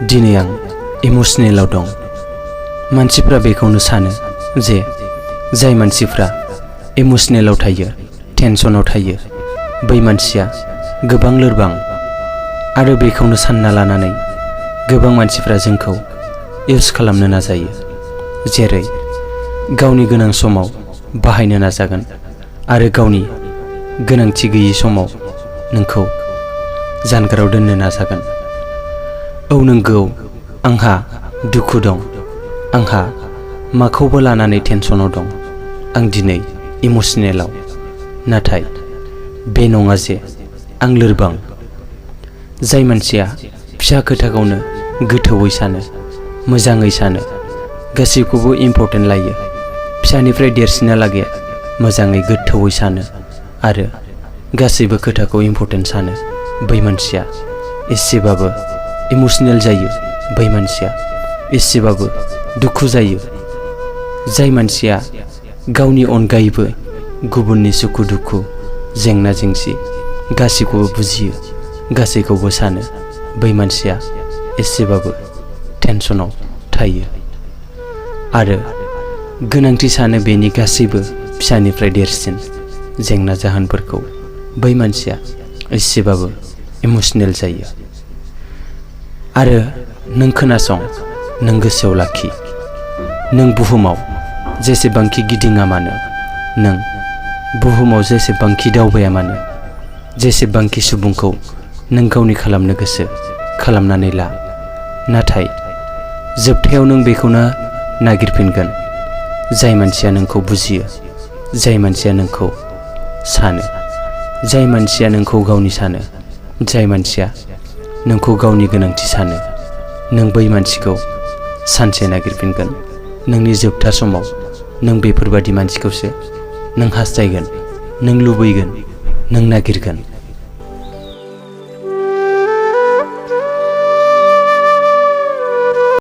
दिनै आं इमोशनेलाव दं। मानसिफ्रा बेखौनो सानो जे जाय मानसिफ्रा इमोशनेलाव थायो, टेनसनाव थायो, बै मानसिया गोबां लोरबां। आरो बेखौनो सानना लानानै गोबां मानसिफ्रा जोंखौ इउज खालामनो नाजायो, जेरै गावनि गोनां समाव बाहायनो नाजागोन आरो गावनि गोनांथि गैयै समाव नोंखौ जानगाराव दोननो नाजागोन। औ नंगौ, आंहा दुखु दं, आंहा माखौबो लानानै टेनसनाव दं, आं दिनै इमोशनेलाव। नाथाय बे नङा जे आं लोरबां। जाय मानसिया फिसा खोथाखौनो गोथौवै सानो, मोजाङै सानो, गासैखौबो इम्परटेन्ट लायो, फिसानिफ्राय देरसिनहालागै मोजाङै गोथौवै सानो आरो गासैबो खोथाखौ इम्परटेन्ट सानो, बै मानसिया एसेबाबो इमोशनेल जायो, बै मानसिया एसेबाबो दुखु जायो। जाय मानसिया गावनि अनगायैबो गुबुननि सुखु दुखु, जेंना जेंसि गासैखौबो बुजियो, गासैखौबो सानो, बै मानसिया एसेबाबो टेनसनाव थायो आरो गोनांथि सानो बेनि गासैबो फिसानिफ्राय देरसिन जेंना जाहोनफोरखौ। बै मानसिया एसेबाबो इमोशनेल जायो। आरो नों खोनासं, नों गोसोआव लाखि, नों बुहुमाव जेसेबांखि गिदिङा मानो, नों बुहुमाव जेसेबांखि दावबाया मानो, जेसेबांखि सुबुंखौ नों गावनि खालामनो गोसो खालामनानै ला, नाथाय जोबथायाव नों बेखौनो नागिरफिनगोन जाय मानसिया नोंखौ बुजियो, जाय मानसिया नोंखौ सानो, जाय मानसिया नोंखौ गावनि सानो, जाय मानसिया नोंखौ गावनि गोनांथि सानो। नों बै मानसिखौ सानसे नागिरफिनगोन। नोंनि जोबथा समाव नों बेफोरबादि मानसिखौसो नों हास्थायगोन, नों लुबैगोन, नों नागिरगोन।